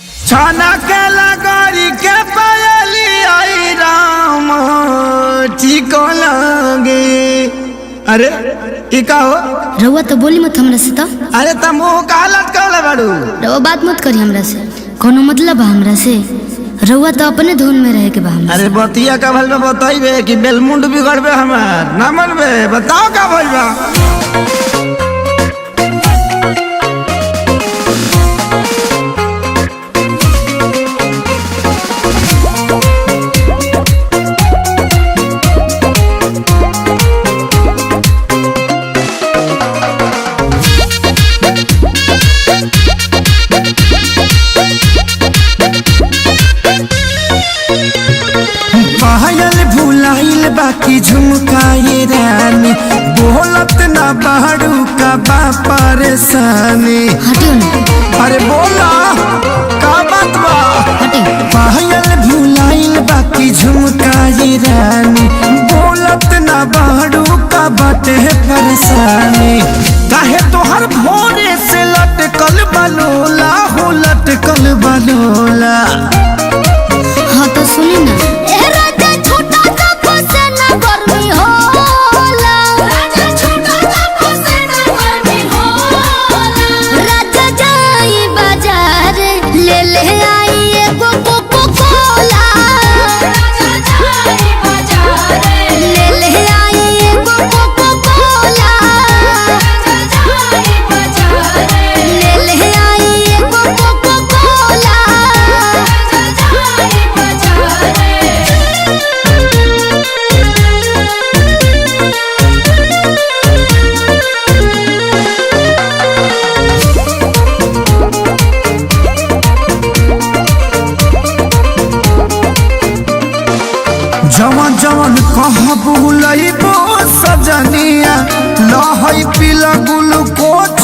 छाना के लगरी के पायली आई राम ठीक लगे। अरे ई का हो? रउआ तो बोली मत हमरा से तो। अरे त मुंह का लटकल बाड़ू? रउआ बात मत करी हमरा से, कोनो मतलब बा हमरा से? रउआ तो अपने धुन में रहे के बा हमरा। अरे बतिया का भल में बताइबे कि बेलमुंड बिगड़बे हमार ना मनबे? बताओ का भइल बा? पायल भुलाइल बाकी झुमकाए रानी, बोलत ना बाड़ू का बा परेशानी। हटियो ना। अरे बोला का बात बा? हटियो। पायल भुलाइल बाकी झुमकाए रानी, बोलत ना बाड़ू का बाटे परेशानी। काहे तोहर भोरे से लटकल बलोला हो लटकल बलोला? हाँ तो सुनी ना। जवन जवन कह बुलइबो सजनिया, लहई पीला ग्लूकोज